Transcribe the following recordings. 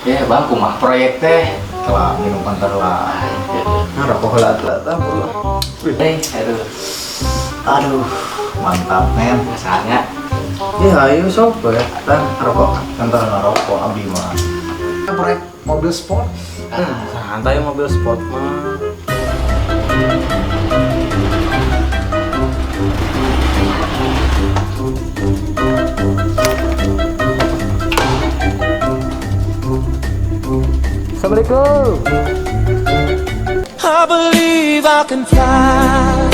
Ya bang, kumaha proyek teh? Telah minum pantar lah. Nah, rokok heula atuh eta bro. Eh, aduh, Aduh, mantap men. asalnya. Ya ayo sok boleh kan rokok. Kantor ngerokok abdi mah. Proyek mobil sport. Santai mobil sport mah. Assalamualaikum. I believe I can fly.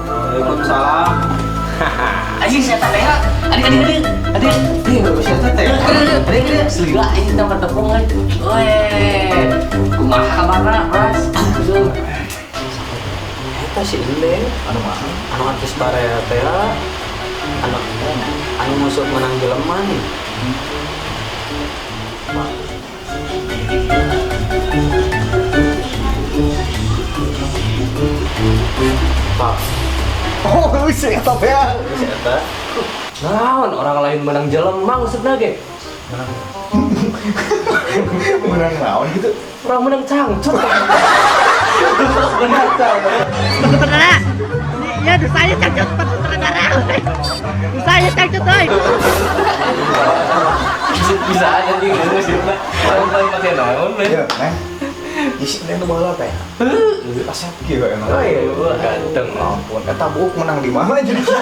Waalaikumsalam. Anjing saya teh ya. Adik adik adik. Adik. Ih, bisa teh. Adik adik. Selila ini tempat tepung euy. Weh. Kumaha kabarna, Pras? Aduh. Eta si Ende, Anu mah. anu artis Korea teh anu anu musuh menang jelema nih. Pak, Oh, bisa eta teh. si eta. Naon orang lain menang jelema maksudna ge. Menang naon gitu. Orang menang cangcut. Benar, Cang. Saudara, ya saya cangcut, saudara. Saya cangcut, oi. Bisa aja nih ngomong sih. Orang paling pakai naon, men. Iya, neng. Isi neng nu baheula teh. Asep kieu emang. Oh iya, Ganteng. Ampun, eta buuk menang di mana jadi kitu?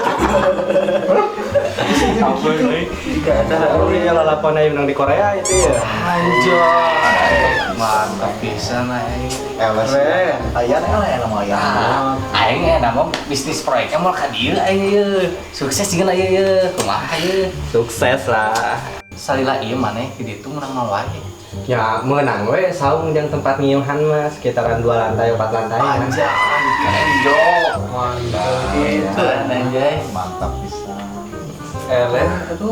Ampun, euy. Jika eta oh iya lalakon aya menang di Korea itu ya. Anjay. Mantap pisan aing. Eles. Keren. Ayan eleh nama ayan. Ah, aing ya nama bisnis proyeknya mau ka dieu aing ieu. Sukses jeung ieu ieu. Kumaha ieu? Sukses lah. Salila ieu maneh di ditu menang naon wae. Ya menang we saung yang tempat ngiuhan mah sekitaran 2 lantai 4 lantai. Anjay, enjo. Mantap. Gitu anjay. Mantap pisan. Eleh itu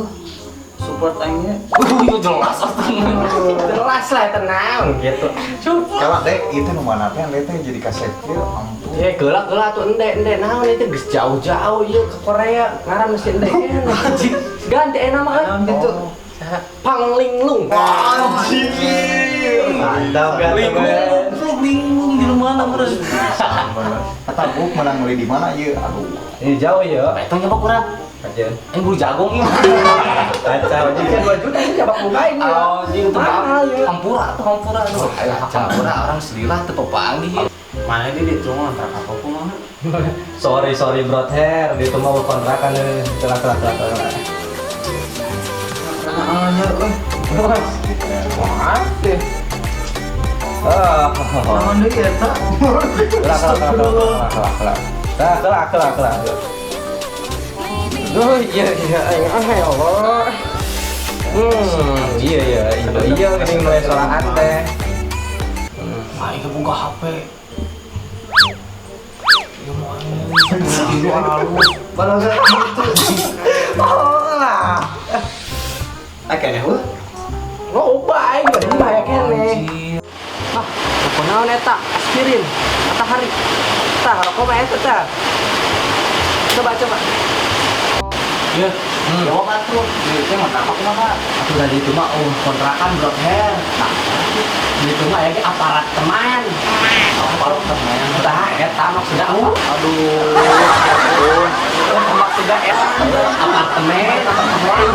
support aingnya. Iya jelas atuh. Jelas lah tenang gitu. Kalau deh itu nu mana teh teh jadi kaset kieu ampun. Ya gelak-gelak tuh ende ende naon itu geus jauh-jauh ieu ke Korea ngaran mesti ende anjing. Ganti nama kan Naon gitu. Panglinglung. Anjing. Mantap kan. Linglung, linglung di mana terus. Eta buuk menang meuli di mana ieu? Aduh. Ini jauh ya. Eta nyebak urang. Aja. Aing buru jagung ieu. Kacau. Jadi 2 juta ini nyabak muka ini. Anjing tuh Mahal, ya. Hampura tuh hampura tuh. Hampura orang sedih lah tuh pepanggih. Mana di ditu ngontrak apa kumaha? Sorry sorry brother, itu mau kontrakan nih. Telah telah telah telah. Anyar euy. Wah, deh. Ah, Naon deui eta? kelak kelak kelak kelak kelak kelak. Kelak kelak kelak kelak. Oh iya iya, ah ya Allah. Iya iya iya iya gini mulai sorangan teh. Aing buka HP. Ya mau aing. Balau gitu. Oh lah. Akeh heuh. Loba aing gak bahaya kene. Ah, rokok naon eta? Aspirin, matahari. Tah, rokok mah eta tah. Coba coba. Ya, jawab atuh. Ieu teh mah apa kumaha? Atuh dari itu mah oh kontrakan brother. Nah, di itu mah ya apartemen. Apartemen. Tah, eta maksudnya apa? Aduh. Ampun. Maksudnya eta apartemen, apartemen.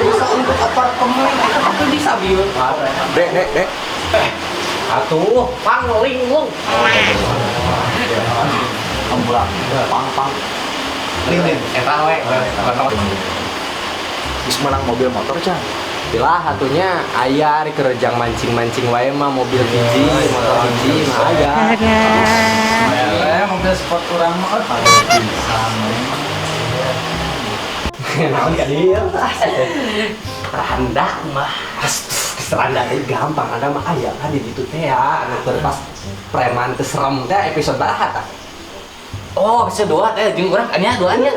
Bisa untuk apartemen. Eta tapi bisa bieu. Dek, dek, dek. Atuh, panglinglung. Hampura. Pang pang. Ling ling. Eta we. Geus menang mobil motor cang. Pilah atunya aya ari kerjang mancing-mancing wae mah mobil hiji, motor hiji mah aya. Eleh mobil sport urang mah euy. Pisan. Naon ka dieu? Randa mah. Seranda deui gampang ada mah aya kan di ditu teh ya anu keur pas preman teh serem teh episode baraha tah. Oh, bisa dua teh jeung urang nya dua nya.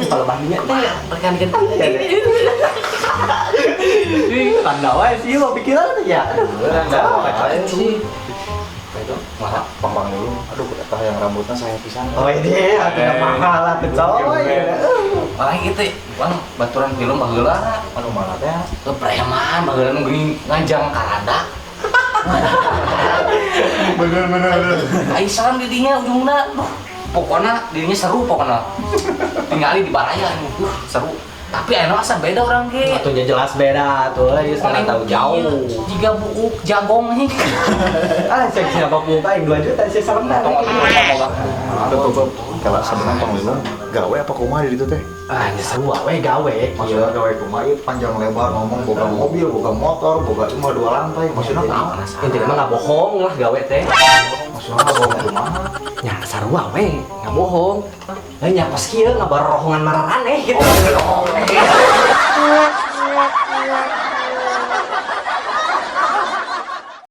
Kalau bahannya teh Rekan kan. tanda wae sih lo pikiran ya. Randa wae sih. Mana pang-pang dulu. Aduh, eta yang rambutnya saya pisan. Oh ini atuh mahal atuh coy. Malah gitu, bang, baturan film baheula. Anu mana teh? Ke preman baheula nu geuning nganjang karada. Bener bener bener. Ai salam di dinya ujungna. Duh, pokoknya dirinya seru pokoknya. Tinggali di baraya nih, seru. Tapi anu asa beda orang ge. Atunya jelas beda tuh, euy, setengah tahu jauh. Jika buuk jagong nih. Ah, cek siapa buka aing 2 juta sih salembar. Tong tong. Betul betul. Kalau sebenarnya tong lilung gawe apa kumaha di ditu teh? Ah, nya seru we gawe. Maksudnya gawe kumaha ieu panjang lebar ngomong boga mobil, boga motor, boga imah dua lantai. Maksudnya kumaha? Intinya mah nggak bohong lah gawe teh. Maksudnya nggak bohong kumaha? Nya sarua we, nggak bohong. Lah nya pas kieu ngabarohongan mararaneh gitu. Oh.